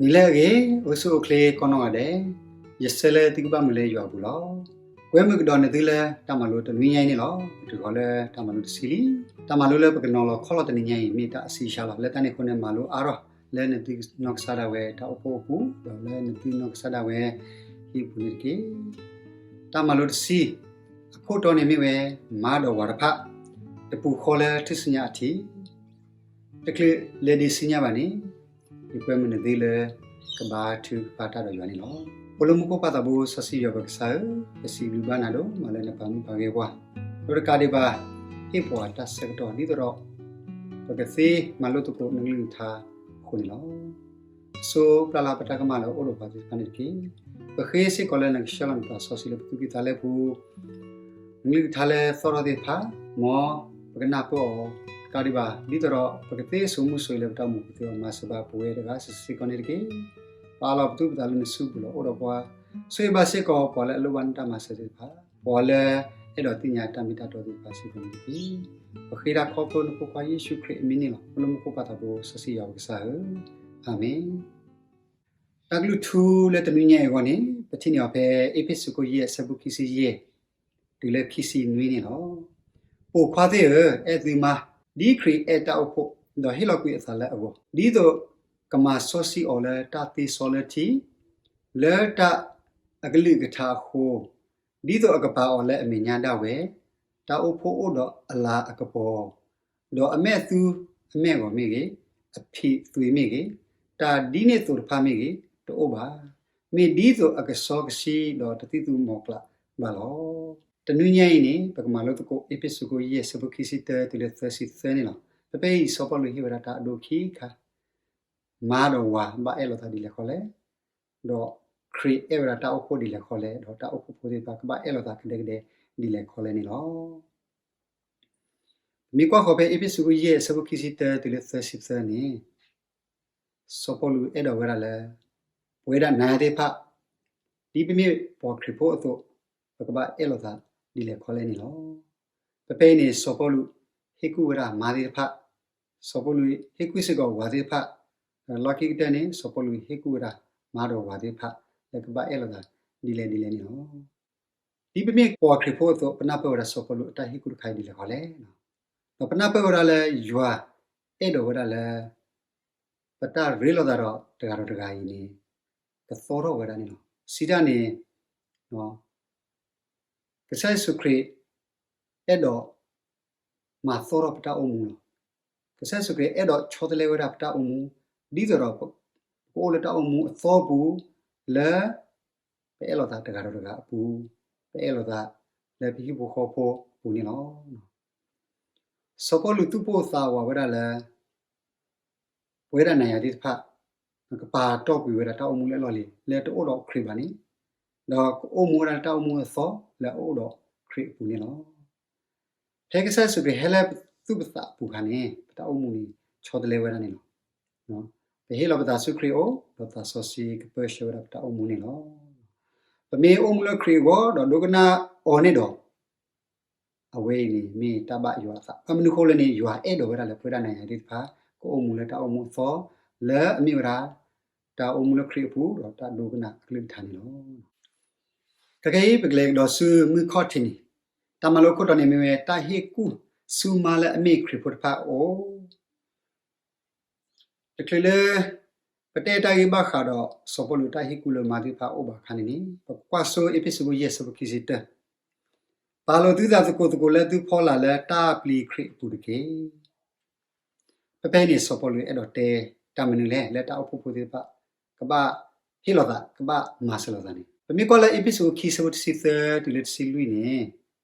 နံၤလၢအဂ့ၤ, အိၣ်ဆူၣ်အိၣ်ချ့ကိးနီၢ်ဂၤဒဲး, ယဆၢလၢသုကဘၣ်မုာ်လၢယွၤအပူၤလီၤ. ကွဲမုာ်ကဒီးနသုလၢတၢ်မၤလိတနွံညါအံၤန့ၣ်လီၤ. ပတုၤဃီၤလၢတၢ်မၤလိတဆံလံ. တၢ်မၤလိလၢပကနီၤလီၤခီလီၤတနံၤညါအံၤ မ့ၢ်တၢ်အဆံးဆါလီၤ. လၢတၢ်န့ၣ်အဃိန့ၣ် မၤလိအါထီၣ်လၢနသုနီၢ်ကစၢ်ဒၣ်ဝဲတၢ်အိၣ်ဖှိၣ်အပူၤ, ဒီးလၢနသုနီၢ်ကစၢ်ဒၣ်ဝဲဟံၣ်ပူၤန့ၣ်တက့ၢ်. တၢ်မၤလိတဆံ, အခိၣ်တီန့ၣ်မ့ၢ်ဝဲ မါဒီးဝၤတဖၣ်, တပူၤဃီလၢထူၣ်စုညါအထံး, တချုးလဲၤဒံးဆူညါဘၣ်န့ၣ်, ယကွဲမုာ်နသုလၢကဘါထုကဖၣ်တၢ်ဒီးယွၤန့ၣ်လီၤ. အိၣ်လၢမူခိၣ်ပၢ်သးဘိစီဆှံယွၤပကစၢ်ဧၢ, ပစံးဘျုးဘၣ်နၤဒိၣ်မးလၢနပာ်မူပာ်ဂ့ၤပှၤ, ဒီးတကးဒံးဘၣ် ဟ့ၣ်ပှၤတၢ်ဆၢကတီၢ်ဒ်သိးဒီး ပကသ့မၤလိသကိးနကလုၢ်ကထါအဃိန့ၣ်လီၤ. အစိပျၢ်လၢပတၢ်ကမၣ်လၢအအိၣ်ဒီးပှၤသ့ၣ်တဖၣ်န့ၣ်တက့ၢ်. ပဃ့စ့ၢ်ကီးလၢနကဆှၢလီၤနသးစီဆှံလၢပသူၣ်ကံၢ်သးလဲပူၤ, နကလုၢ်ကထါလၢသီၣ်ထီၣ်သ့ၣ်တဖၣ်, မ်ပကနၢ်ပၢၢ်အီၤ, တကးဒံးဘၣ် ဒ်သိးဒီးပကသ့စိာ်မူစိာ်ဂဲၤလၢပတၢ်အိၣ်မူပူၤသ့အီၤ, မၤစၢၤဘၣ်ပဝဲတဂၤစုာ်စုာ်စ့ၢ်ကီးန့ၣ်တက့ၢ်. ပာ်လီၤပသူၣ်ပသးလၢနစုပူၤလီၤ. အိၣ်ဒီးပှၤ, ဆိၣ်ဂ့ၤဘၣ်စ့ၢ်ကီးပှၤလၢအလိၣ်ဘၣ်နတၢ်မၤစၢၤသ့ၣ်တဖၣ်, ပှၤလၢအဲၣ်ဒိးသ့ၣ်ညါတၢ်မ့ၢ်တၢ်တီသ့ၣ်တဖၣ်စ့ၢ်ကီးန့ၣ်တက့ၢ်. ပဃ့တၢ်ခီဖျိနဖိခွါယ့ၣ်ၡူးခရံာ်အမံၤန့ၣ်လီၤ. အိၣ်လၢမူခိၣ်ပၢ်သးဘိစီဆှံယွၤပကစၢ်ဧၢ, အၤမ့ၣ်. တၢ်ကလုၢ်ထူလၢတနွံညါအံၤအဂီၢ်န့ၣ် ပထံၣ်န့ၢ်အီၤဖဲ အ့းဖ့းစူးခိၣ်ယဲၢ်အဆၢဖိခံဆံယဲၢ် တုၤလၢခံဆံနွံန့ၣ်လီၤ. ပိာ်ခွါသ့ၣ်ဧၢ, အဲၣ်သုမါ, ဒ်ခရံာ်အဲၣ်တၢ်အိၣ်ဖှိၣ်, ဒီးဟ့ၣ်လီၤကွံာ်အသးလၢအဂီၢ်, ဒ်သိးကမၤစီဆှံအီၤလၢတၢ်သ့စီလၢထံ, လၢတၢ်အကလုၢ်ကထါအဃိ, ဒ်သိးအကပာ်အီၤလၢအမဲာ်ညါဒၣ်ဝဲ, တၢ်အိၣ်ဖှိၣ်အိၣ်ဒီးအလၤအကပီၤ, ဒီးအမဲာ်သူအမဲာ်ဂီၤမ့ၢ်ဂ့ၤ, အဖံးသွံးမ့ၢ်ဂ့ၤ, တၢ်ဒ်န့ၣ်အသိးတဖၣ်မ့ၢ်ဂ့ၤ, တအိၣ်ဘၣ်. မ့ၢ်ဒ်သိးအကစီကဆှံဒီးတသံၣ်သူမီၤကျၢ်ဘၣ်လီၤ. တနွံညါအံၤန့ၣ် ပကမၤလိသကိး အ့းဖ့းစူးခိၣ်ယဲၢ်အဆၢဖိခံဆံတၢတုၤလၢသၢဆံသၢန့ၣ်လီၤ. ဖဲဖဲအံၤစီၤပီလူးဟ့ၣ်ဝဲဒၣ်တၢ်အဒိခံခါ, မါဒီးဝၤဘၣ်အဲၣ်လိာ်သးဒ်လဲၣ်ဃီလဲၣ်, ဒီးခရံာ်အဲၣ်ဝဲဒၣ်တၢ်အိၣ်ဖှိၣ်ဒ်လဲၣ်ဃီလဲၣ်, ဒီးတၢ်အိၣ်ဖှိၣ်ဖိသ့ၣ်တဖၣ်ကဘၣ်အဲၣ်လိာ်သးကဒဲကဒဲဒ်လဲၣ်ဃီလဲၣ်န့ၣ်လီၤ. ပမ့ၢ်ကွၢ်ဃီၤဖဲအ့းဖ့းစူးခိၣ်ယဲၢ်အဆၢဖိခံဆံတၢတုၤလၢသၢဆံသၢန့ၣ်, စီၤပီလူးအဲၣ်ဒိးဝဲဒၣ်လၢ ပဝဲဒၣ်နၤယၤသ့ၣ်တဖၣ်, ဒ်ပမ့ၢ်ပှၤခရံာ်ဖိအသိး, ပကဘၣ်အဲၣ်လိာ်သးဒ်လဲၣ်ခီလဲၣ်န့ၣ်လီၤ. ဖဲဖဲအံၤန့ၣ် စီၤပီလူးဟ့ၣ်ကူၣ်ဝဲဒၣ်မါသ့ၣ်တဖၣ်, စီၤပီလူးဟ့ၣ်ကူၣ်စ့ၢ်ကီးဝၤသ့ၣ်တဖၣ်, လီၢ်ခံကတၢၢ်န့ၣ် စီၤပီလူးဟ့ၣ်ကူၣ်ဝဲဒၣ်မါဒီးဝၤသ့ၣ်တဖၣ် လၢကဘၣ်အဲၣ်လိာ်သးဒ်လဲၣ်ဒ်လဲၣ်န့ၣ်လီၤ. ဒ်ပမ့ၢ်ပှၤခရံာ်ဖိအသိး ပနၢ်ပၢၢ်ဝဲဒၣ်စီၤပီလူးအတၢ်ဟ့ၣ်ကူၣ်တခါအံၤဒ်လဲၣ်ခီလဲၣ်, ဒီးပနၢ်ပၢၢ်ဝဲဒၣ်လၢယွၤအဲၣ်ဒိးဝဲဒၣ်လၢ ပတၢ်ရ့လိာ်သးဒီးတဂၤဒီးတဂၤအံၤန့ၣ် ကသီထီၣ်ဝဲဒၣ်န့ၣ်လီၤ. စံးတၢ်န့ၣ် ကစၢ်ယ့ၣ်ၡူးခရံာ် အဲၣ်ဒိးမၤသီထီၣ်ပတၢ်အိၣ်မူလီၤ. ကစၢ်ယ့ၣ်ၡူးခရံာ်အဲၣ်ဒိးဆီတလဲဝဲဒၣ်ပတၢ်အိၣ်မူ, ဒ်သိးဒီး ပကအိၣ်လၢတၢ်အိၣ်မူအသီပူၤ, လၢပအဲၣ်လိာ်သးတဂၤဒီးတဂၤအပူၤ, ပအဲၣ်လိာ်သးလၢပဟံၣ်ဖိဃီဖိအပူၤန့ၣ်လီၤ. စီၤပီလူးသူၣ်ပိၢ်သးဝးဝဲဒၣ်လၢ ပဝဲဒၣ်နၤယၤသ့ၣ်တဖၣ် ကပာ်တီၢ်ကွံာ်ဝဲဒၣ်တၢ်အိၣ်မူလၢအလီၢ်လံၤ လၢတအိၣ်ဒီးခရံာ်ဘၣ်န့ၣ်, ဒီးကအိၣ်မူဝဲဒၣ်တၢ်အိၣ်မူအသီလၢအအိၣ်ဒီးခရံာ်အပူၤန့ၣ်လီၤ. ဖဲကစၢ်ယ့ၣ်ၡူးခရံာ်ဟဲလၢပသူၣ်ပသးအပူၤအခါန့ၣ် ပတၢ်အိၣ်မူန့ၣ်ဆီတလဲဝဲဒၣ်န့ၣ်လီၤ. ပဟ့ၣ်လီၤပသးဆူခရံာ်အအိၣ် ဒီးသးစီဆှံကပၢဆှၢဝဲဒၣ်ပတၢ်အိၣ်မူန့ၣ်လီၤ. ပမ့ၢ်အိၣ်မူလၢခရံာ်အဂီၢ် ဒီးဒိကနၣ်အီၤန့ၣ်ဒီး အဝဲအံၤန့ၣ်မ့ၢ်တၢ်ဘၣ်ယွၤအသး. ဘၣ်မနုၤအဃိလဲၣ်န့ၣ် ယွၤအဲၣ်ဒိးဝဲဒၣ်လၢပဝဲဒၣ်နၤယၤသ့ၣ်တဖၣ် ကအိၣ်မူလၢတၢ်အိၣ်မူအသီ လၢအမ့ၢ်ဝဲဒၣ် တၢ်အိၣ်မူလၢခရံာ်အပူၤ ဒီးတၢ်ဒိကနၣ်အကလုၢ်ကထါန့ၣ်လီၤ. ခဲကနံၣ်အံၤပကလဲၤကဒီးဆူမုၢ်ခီၣ်ထံးန့ၣ်, တၢ်မၤလိခိၣ်တီန့ၣ်မ့ၢ်ဝဲ တၢ်ဟ့ၣ်ကူၣ်ဆူမါလၢအမ့ၢ်ခရံာ်ဖိတဖၣ်အအိၣ် တချုးလၢ ပတဲတၢ်ဂ့ၢ်ဘၣ်ဃးဒီးစီၤပီလူးတၢ်ဟ့ၣ်ကူၣ်လၢမါသ့ၣ်တဖၣ်အအိၣ်ဘၣ်အခါန့ၣ်န့ၣ်, ပကကွၢ်စိအ့းဖ့းစူးခိၣ်ယဲၢ်ဆၢဖိခံဆံတၢ, ပာ်လီၤသုသးသကိးသကိးလၢသုဖီလာ်လၢတၢ်ပျံၤခရံာ်အပူၤတက့ၢ်. ဖဲဖဲအံၤန့ၣ် စီၤပီလူးအဲၣ်ဒိးတဲတၢ်မနုၤလဲၣ် လၢတၢ်အိၣ်ဖှိၣ်ဖိသ့ၣ်တဖၣ် ကဘၣ်ဟ့ၣ်လီၤသး ကဘၣ်မၤစၢၤလိာ်သးန့ၣ်, ပမ့ၢ်ကွၢ်လၢအ့းဖ့းစူးခံဆၢဖိတဆံသၢတုၤလၢတဆံလွံၢ်န့ၣ်,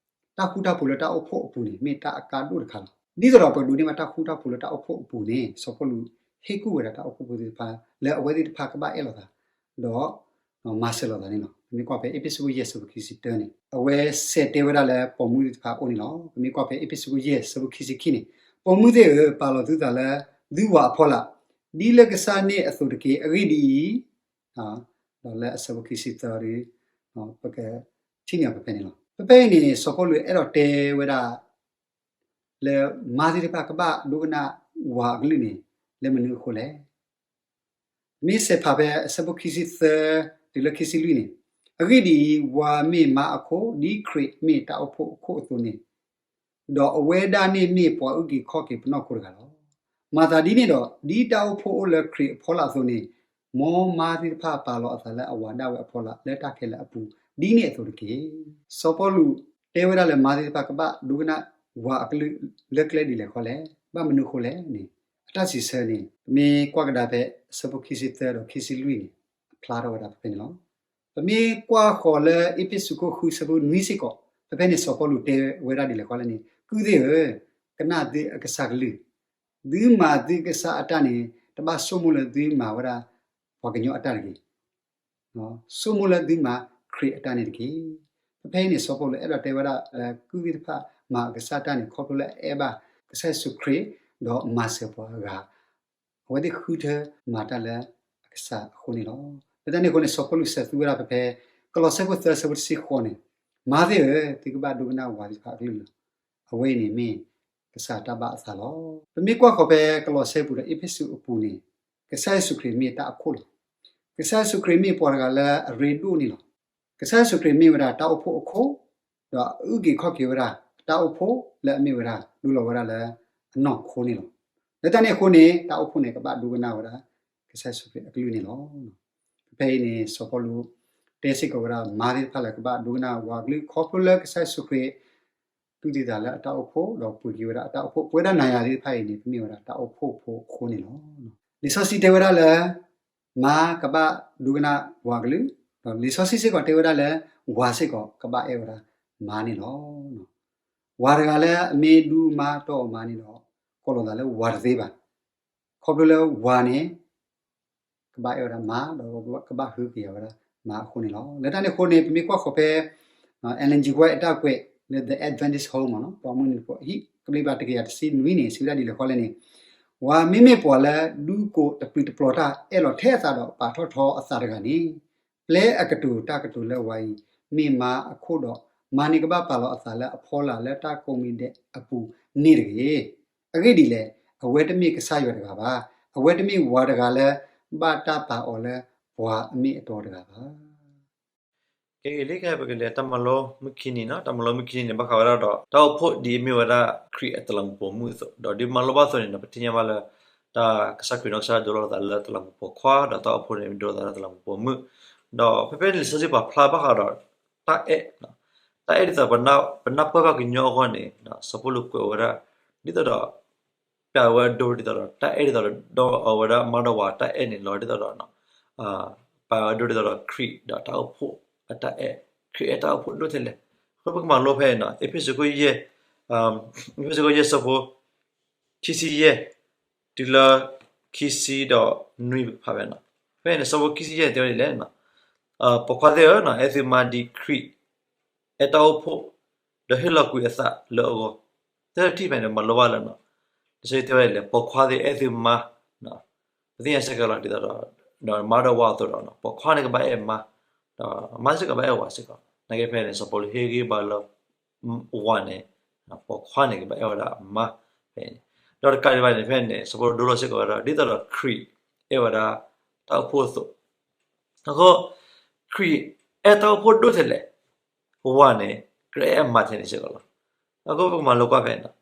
တၢ်ဃူတၢ်ဖိးလၢတၢ်အိၣ်ဖှိၣ်အပူၤန့ၣ် မ့ၢ်တၢ်အကါဒိၣ်တခါလီၤ. ဒ်သိးဒီးပကဒိးန့ၢ်ဘၣ်တၢ်ဃူတၢ်ဖိးလၢတၢ်အိၣ်ဖှိၣ်အပူၤန့ၣ် စီၤပီလူးဟ့ၣ်ကူၣ်ဝဲဒၣ်တၢ်အိၣ်ဖှိၣ်ဖိသ့ၣ်တဖၣ် လၢအဝဲသ့ၣ်တဖၣ်ကဘၣ်အဲၣ်လိာ်သး ဒီး မၤစၢၤလိာ်သးန့ၣ်လီၤ. ပမ့ၢ်ကွၢ်ဖဲအ့းဖ့းစူးခိၣ်ယဲၢ်ဆၢဖိခံဆံတၢန့ၣ် အဝဲစံးတဲဝဲဒၣ်လၢပိာ်မုၣ်သ့ၣ်တဖၣ်အအိၣ်န့ၣ်လီၤ. ပမ့ၢ်ကွၢ်ဖဲအ့းဖ့းစူးခိၣ်ယဲၢ်ဆၢဖိခံဆံခံန့ၣ်, ပိာ်မုၣ်သ့ၣ်ဧၢ, ပာ်လီၤသုသးလၢသုဝၤအဖီလာ်, ဒ်လၢကစၢ်န့ၣ်အသိးတက့ၢ်. အဂ့ၢ်ဒ်အံၤ, ဒီးလၢအဆၢဖိခံဆံသၢဒီး ပကထံၣ်န့ၢ်အီၤဖဲဖဲန့ၣ်လီၤ. ဖဲဖဲအံၤန့ၣ် စီၤပီလူးအဲၣ်ဒိးတဲဝဲဒၣ် လၢမါသ့ၣ်တဖၣ်ကဘၣ်ဒိကနၣ်ဝၤအကလုၢ်န့ၣ် လၢမနုၤအဃိလဲၣ်. မ့ၢ်စဲးဖးဖဲအဆၢဖိခံဆံသၢ တုၤလၢခံဆံလွံၢ်န့ၣ်, အဂ့ၢ်ဒ်အံၤ, ဝၤမ့ၢ်မါအခိၣ်, ဒ်ခရံာ်မ့ၢ်တၢ်အိၣ်ဖှိၣ်အခိၣ်အသိးန့ၣ်, ဒီးအဝဲဒၣ်န့ၣ်မ့ၢ်ပှၤအုၣ်က့ၤခီၣ်က့ၤပနီၢ်ခိတဂၤလီၤ. မၤသးဒ်န့ၣ်ဒီး, ဒ်တၢ်အိၣ်ဖှိၣ်အိၣ်လၢခရံာ်အဖီလာ်အသိးန့ၣ်, မ်မါသ့ၣ်တဖၣ်ပာ်လီၤအသးလၢအဝၤဒၣ်ဝဲအဖီလာ် လၢတၢ်ခဲလၢာ်အပူၤ ဒ်န့ၣ်အသိးတက့ၢ်. စီၤပီလူးတဲဝဲဒၣ်လၢမါသ့ၣ်တဖၣ်ကဘၣ်ဒိကနၣ်ဝၤအကလုၢ်လၢကျဲဒ်လဲၣ်ဃီလဲၣ်, ဘၣ်မနုၤဃိလဲၣ်န့ၣ်, အတၢ်စံးဆၢန့ၣ် ပမ့ၢ်ကွၢ်ကဒါဖဲအဆၢဖိခံဆံသၢဒီးခံဆံလွံၢ်န့ၣ်, အဖျါထီၣ်ဝဲဒၣ်ဖဲဖဲန့ၣ်လီၤ. ပမ့ၢ်ကွၢ်ဃီၤလၢအ့းဖ့းစူးခိၣ်ဃုဆၢဖိနွံစ့ၢ်ကီး, ဖဲဖဲန့ၣ်စီၤပီလူးတဲဝဲဒၣ်ဒ်လဲၣ်ဃီလဲၣ်န့ၣ်, ကုၢ်သ့ၣ်ဧၢ, ကနၣ်သုအကစၢ်ကလုၢ်, သုမၤသုကစၢ်အတၢ်န့ၣ် တဘၣ်ဆိကမိၣ်လၢသုမၤဝဲဒၣ်ပှၤကညီအတၢ်တဂ့ၤ ဆိကမိၣ်လၢသုမၤခရံာ်အတၢ်န့ၣ်တက့ၢ်. ဖဲဖဲအံၤန့ၣ် စီၤပီလူးအဲၣ်ဒိးတဲဝဲဒၣ်လၢကုၢ်သ့ၣ်တဖၣ်မၤအကစၢ်တၢ်န့ၣ် ခီဖျိလၢအအဲၣ်ဘၣ်ကစၢ်ယ့ၣ်ၡူးခရံာ် ဒီးမၤစၢၤပှၤအဂၤ, အဝဲသ့ၣ်ဃုထၢမၤတၢ်လၢအကစၢ်အဃိန့ၣ်လီၤ. လၢတၢ်န့ၣ်အဃိန့ၣ် စီၤပီလူးစၢၤသူဝဲဒၣ်ဖဲဖဲ ကလီးစဲ အဆၢဒိၣ်သၢ အဆၢဖိတဆံဃိးန့ၣ်, မါသ့ၣ်ဧၢ, သုကဘၣ်ဒိကနၣ်ဝၤသ့ၣ်တဖၣ်အကလုၢ်လီၤ. အဝဲအံၤန့ၣ်မ့ၢ်ကစၢ်တၢ်ဘၣ်အသးလီၤ. ပမ့ၢ်ကွၢ်ဃီၤဖဲကလီးစဲပူၤဒီးအ့းဖ့းစူးအပူၤန့ၣ်, ကစၢ်ယ့ၣ်ၡူးခရံာ်မ့ၢ်တၢ်အခိၣ်လီၤ. ကစၢ်ယ့ၣ်ၡူးခရံာ်မ့ၢ်ပှၤတဂၤလၢအရ့ဒိၣ်န့ၣ်လီၤ. ကစၢ်ယ့ၣ်ၡူးခရံာ်မ့ၢ်ဝဲဒၣ်တၢ်အိၣ်ဖှိၣ်အခိၣ်, ဒီးအအုၣ်က့ၤခီၣ်က့ၤဝဲဒၣ် တၢ်အိၣ်ဖှိၣ်လၢအမ့ၢ်ဝဲဒၣ် ဒိလီၤဝဲဒၣ်လၢအနီၢ်ခိန့ၣ်လီၤ. လၢတၢ်န့ၣ်အဃိန့ၣ် တၢ်အိၣ်ဖှိၣ်န့ၣ် ကဘၣ်ဒိကနၣ်ဝဲဒၣ် ကစၢ်ယ့ၣ်ၡူးခရံာ်အကလုၢ်န့ၣ်လီၤ. ဖဲအံၤန့ၣ် စီၤပီလူးတဲစ့ၢ်ကီးဝဲဒၣ် မါသ့ၣ်တဖၣ်လၢကဘၣ်ဒိကနၣ်ဝၤအကလုၢ် ခီဖျိလၢကစၢ်ယ့ၣ်ၡူးခရံာ် တူၢ်သံသးလၢအတၢ်အိၣ်ဖှိၣ် ဒီးပှ့ၤက့ၤဝဲဒၣ်အတၢ်အိၣ်ဖှိၣ် ပဝဲဒၣ်နၤယၤသ့ၣ်တဖၣ်အံၤန့ၣ် ပမ့ၢ်ဝဲဒၣ်တၢ်အိၣ်ဖှိၣ်ဖိအဃိန့ၣ်လီၤ. လံာ်စီဆှံတဲဝဲဒၣ်လၢ မါကဘၣ်ဒိကနၣ်ဝၤအကလုၢ်, ဒီးလံာ်စီဆှံစ့ၢ်ကီးတဲဝဲဒၣ်လၢ ဝၤစ့ၢ်ကီးကဘၣ်အဲၣ်ဝဲဒၣ်မါန့ၣ်လီၤ. ဝၤတဂၤလၢအမ့ၢ်ဒူမါတီၢ်အီၤမါန့ၣ်ဒီး ကိးလီၤသးလၢဝၤတသ့ဘၣ်. ခီဖျိလၢဝၤန့ၣ် ကဘၣ်အဲၣ်ဝဲဒၣ်မါ ဒီးကဘၣ်ဟုကယာ်ဝဲဒၣ်မါအဃိန့ၣ်လီၤ. လၢတၢ်န့ၣ်အဃိန့ၣ် ပမ့ၢ်ကွၢ်ဃီၤဖဲ Ellen G. White အတၢ်ကွဲးလၢ The Adventist Home မ့ၢ်နီၤ ပှၤမုၢ်နံၤဖိ ဟံၣ်ကဘျံးပၤတကယၤတဆံနွံန့ၣ် စံးဝဲဒၣ်ဒ်လဲၣ်ဃီလဲၣ်န့ၣ်, ဝၤမ့မ့ၢ်ပှၤလၢဒူကိးတပျုးတပျီၤတၢ် အဲၣ်လီၤထဲအသးဒီးပာ်ထီၣ်ထီအသးတဂၤန့ၣ်, ပျဲအကတိၤတၢ်ကတိၤလၢဝၤအံၤ မ့ၢ်မါအခိၣ်ဒီး မါန့ၣ်ကဘၣ်ပာ်လီၤအသးလၢအဖီလာ်လၢတၢ်ကိးမံၤဒဲးအပူၤန့ၣ်တဂ့ၤ. အဂ့ၢ်ဒ်လဲၣ်, အဝဲတမ့ၢ်ကစၢ်ယွၤတဂၤဘၣ်. အဝဲတမ့ၢ်ဝၤတဂၤလၢ ဘၣ်တၢ်ပာ်အီၤလၢပှၤအမ့ၢ်အတီတဂၤဘၣ်. ကဲဂ့ၤလံ ခဲအံၤပကလဲၤတၢ်မၤလိမုၢ်ခံနံၤနီၤ, တၢ်မၤလိမုၢ်ခံနံၤန့ၣ် ဘၣ်ဃးဝဲဒၣ်ဒီး တၢ်အိၣ်ဖှိၣ်ဒ်အမ့ၢ်ဝဲဒၣ်ခရံာ်အတလးမူးပိာ်မုၣ်အသိး, ဒီးဒ်မၤလိဘၣ်အသိးန့ၣ်ဒီး ပထံၣ်ညါဘၣ်လၢ တၢ်ကစၢ်ခရံာ်နီၢ်ကစၢ်ဒၣ်ဒိလီၤသးလၢတလးမူးပိာ်ခွါ ဒီးတၢ်အိၣ်ဖှိၣ်န့ၣ် ဒိလီၤသးလၢတလးမူးပိာ်မုၣ်, ဒီးဖဲဖဲန့ၣ် လံာ်စီဆှံပာ်ဖျါဘၣ်ဃးဒီးတၢ်အဲၣ်, တၢ်အဲၣ်ဒ်သိး ပနၢ်ပၢၢ်ဘၣ်ကညီအဂီၢ်န့ၣ် စီၤပီလူးကွဲးဝဲဒၣ် ဒ်သိးဒီး ပျးဝဲအဒိဒ်သိးဒီး တၢ်အဲၣ်ဒ်သိးဒီး ဒီးအဝဲဒၣ်မါဒီးဝၤတၢ်အဲၣ်န့ၣ် လီၤဒ်သိးဒီး ပာ်ဝဲအဒိဒ်သိးဒီး ခရံာ်ဒီးတၢ်အိၣ်ဖှိၣ်အတၢ်အဲၣ်, ခရံာ်အဲၣ်တၢ်အိၣ်ဖှိၣ်ဒိၣ်ထဲလဲၣ်. အဃိပကမၤလိဖဲအံၤနီၤ အ့းဖ့းစူးခိၣ်ယဲၢ်, အ့းဖ့းစူးခိၣ်ယဲၢ်ဆၢဖိ ခံဆံယဲၢ် တုၤလၢ ခံဆံဒီးနွံ ပကဖးဝဲနီၤ. ဖဲအံၤန့ၣ် ဆၢဖိခံဆံယဲၢ်န့ၣ် တဲဝဲဒ်လဲၣ်, ပိာ်ခွါသ့ၣ်ဧၢ, အဲၣ်သုမါဒ်ခရံာ်အဲၣ်တၢ်အိၣ်ဖှိၣ်, ဒီးဟ့ၣ်လီၤကွံာ်အသးလၢအဂီၢ်. တထံၣ်ဖဲန့ၣ် မၤလိဘၣ်လၢ လံာ်စီဆှံတဲဝဲဒ်လဲၣ်, ပိာ်ခွါသ့ၣ်အဲၣ်သုမါ, ပသ့ၣ်ညါစ့ၢ်ကီးလီၤဒ်သိးဒီး မါဒီးဝၤအသိးဒီး ပိာ်ခွါန့ၣ်ကဘၣ်အဲၣ်မါ, ဒီးမါစ့ၢ်ကီးဘၣ်အဲၣ်ဝၤစ့ၢ်ကီး. နာ်က့ဖဲန့ၣ် စီၤပီလူးဟ့ၣ်ဂံၢ်ဘါလၢ ဝၤန့ၣ် ပိာ်ခွါန့ၣ်ကဘၣ်အဲၣ်ဝဲဒၣ်အမါဖဲန့ၣ်, ဒီးတကးဒံးဘၣ်န့ၣ် ဖဲန့ၣ် စီၤပီလူးဒိလီၤစ့ၢ်ကီးဝဲဒၣ် ဒ်သိးဒီးခရံာ်အဲၣ်ဝဲဒၣ်တၢ်အိၣ်ဖှိၣ်အသိး, အဃိ ခရံာ်အဲၣ်တၢ်အိၣ်ဖှိၣ်ဒိၣ်ထဲလဲၣ်, ဝၤန့ၣ် ကြၢးအဲၣ်အမါထဲန့ၣ်စ့ၢ်ကီးလီၤ. အဃိပကမၤလိကွၢ်ဖဲန့ၣ်, လံာ်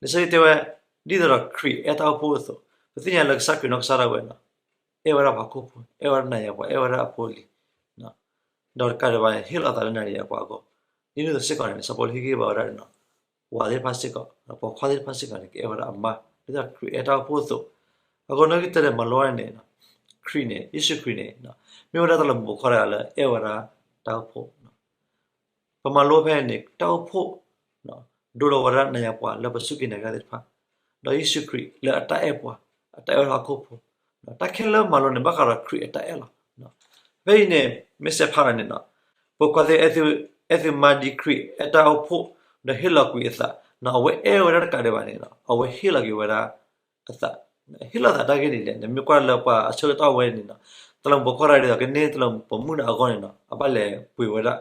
စီဆှံတဲဝဲ ဒ်သိးဒီးခရံာ်အဲၣ်တၢ်အိၣ်ဖှိၣ်အသိး, ပသ့ၣ်ညါလၢကစၢ်ခရံာ်နီၢ်ကစၢ်ဒၣ်ဝဲန့ၣ် အဲၣ်ဝဲဒၣ်ပှၤဟီၣ်ခိၣ်ဖိ, အဲၣ်ဝဲဒၣ်နၤယၤပှၤ, အဲၣ်ဝဲဒၣ်အဖိအလံၤ, ဒီးတကးဒံးဘၣ်န့ၣ် ဟ့ၣ်လီၤသးလၢနၤယၤပှၤအဂီၢ်. ဒ်န့ၣ်အသိးစ့ၢ်ကီးန့ၣ် စီၤပီလူးဟ့ၣ်ဂံၢ်ဘါဝဲဒၣ် ဝၤသ့ၣ်တဖၣ်စ့ၢ်ကီး, ပိာ်ခွါသ့ၣ်တဖၣ်စ့ၢ်ကီးန့ၣ် ကအဲၣ်ဝဲဒၣ်အမါ, ဒ်သိးခရံာ်အဲၣ်တၢ်အိၣ်ဖှိၣ်အသိး. အဃိနီၢ်ကီၢ်တၢ်လဲၤမၤလိန့ၣ် ခရံာ်န့ၣ် ယ့ၣ်ၡူးခရံာ်န့ၣ် မ့ၢ်ဝဲဒၣ်တလးမူးပိာ်ခွါတဂၤလၢအဲၣ်ဝဲဒၣ်တၢ်အိၣ်ဖှိၣ်. ပမၤလိဖဲန့ၣ် တၢ်အိၣ်ဖှိၣ် ဒိလီၤဝဲဒၣ်နၤယၤပှၤလၢပစူၢ်က့ၤနာ်က့ၤသ့ၣ်တဖၣ်, ဒီးယ့ၣ်ၡူးခရံာ်လၢအတၢ်အဲၣ်ပှၤ, အတၢ်အဲၣ်ဝဲဒၣ်ဟီၣ်ခိၣ်ဖိ, တၢ်ခဲလၢာ်မၤလိန့ၣ် ဘၣ်ဃးဒီးခရံာ်အတၢ်အဲၣ်လီၤ. ဖဲအံၤန့ၣ် မ့ၢ်စဲးဖးလီၤန့ၣ် ပိာ်ခွါသ့ၣ် အဲၣ်သုမါဒ်ခရံာ်အဲၣ်တၢ်အိၣ်ဖှိၣ်, ဒီးဟ့ၣ်လီၤကွံာ်အသး, အဝဲအဲၣ်ဝဲဒၣ်တကးဒံးဘၣ်န့ၣ် အဝဲဟ့ၣ်လီၤကွံာ်ဝဲဒၣ်အသး, ဟ့ၣ်လီၤသးတၢ်ဂ့ၢ်ဒ်လဲၣ်န့ၣ် မ့ၢ်ကွၢ်လၢပှၤအဆၢကတီၢ်ဝဲန့ၣ် တလးမူးပိာ်ခွါတဂၤဒ်သိးကန့ၢ်တလးမူးပိာ်မုၣ်န့ၣ်အဂီၢ်န့ၣ် အဘၣ်လဲၤပှ့ၤဝဲဒၣ်,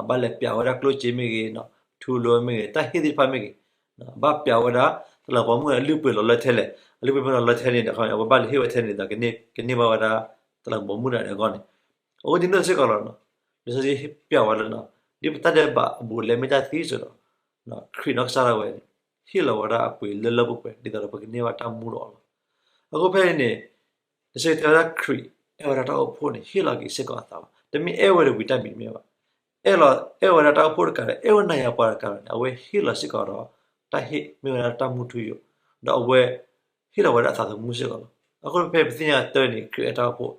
ဘၣ်လဲၤပျးဝဲဒၣ်ကျိၣ်စ့မ့ၢ်ဂ့ၤ, ထူလိမ့ၢ်ဂ့ၤ, တၢ်ဟ့ၣ်သ့ၣ်တဖၣ်မ့ၢ်ဂ့ၤ, ဘၣ်ပျးဝဲဒၣ် တလးမူးပိာ်မုၣ်အလုၢ်အပှ့ၤလီၤလၢထဲလဲၣ်, အလုၢ်အပှ့ၤမ့ၢ်လီၤလၢထဲန့ၣ်ဒီး အဝဲဘၣ်လဲၤဟ့ၣ်ဝဲထဲန့ၣ်ဒီး ကန့ၢ်ဘၣ်ဝဲဒၣ် တလးမူပိာ်မုၣ်တဂၤန့ၣ်အဂီၢ်န့ၣ်, အဃိဒ်န့ၣ်စ့ၢ်ကီးလီၤ, လံာ်စီဆှံပျဲဝဲလၢ ဒ်ပတၢ်ဒဲးဘးအဘူးအလဲမ့ၢ်တၢ်သံစ့ၢ်ဒီး ခရံာ်နီၢ်ကစၢ်ဒၣ်ဝဲန့ၣ် ဟ့ၣ်လီၤဝဲဒၣ်အပှ့ၤလၢလၢပှဲၤပှဲၤ ဒ်သိးဒီးပကန့ၢ်ဘၣ်တၢ်မူဒီးအီၤလီၤ. အဃိဖဲအံၤန့ၣ် လံာ်စီဆှံတဲဝဲဒၣ်ခရံာ်အဲၣ်ဝဲဒၣ်တၢ်အိၣ်ဖှိၣ်န့ၣ် ဟ့ၣ်လီၤက့ၤစ့ၢ်ကီးအသးလီၤ. တမ့ၢ်အဲၣ်ဝဲဒီးဝံၤတၢ်မံၤတမ့ၢ်ဘၣ်. အဲၣ်လီၤ အဲၣ်ဝဲဒၣ်တၢ်အိၣ်ဖှိၣ်တကးဒီး အဲၣ်ဝဲနၤယၤပှၤတကးဒီးန့ၣ် အဝဲဟ့ၣ်လီၤစ့ၢ်ကီးဒီး တၢ်ဟ့ၣ်မ့ၢ်ဝဲဒၣ်တၢ်မူထူယိာ်, ဒီးအဝဲ ဟ့ၣ်လီၤဝဲဒၣ်အသးသမူစ့ၢ်ကီးလီၤ. အဃိဖဲပသ့ၣ်ညါတၢ်န့ၣ် ခရံာ်အဲၣ်တၢ်အိၣ်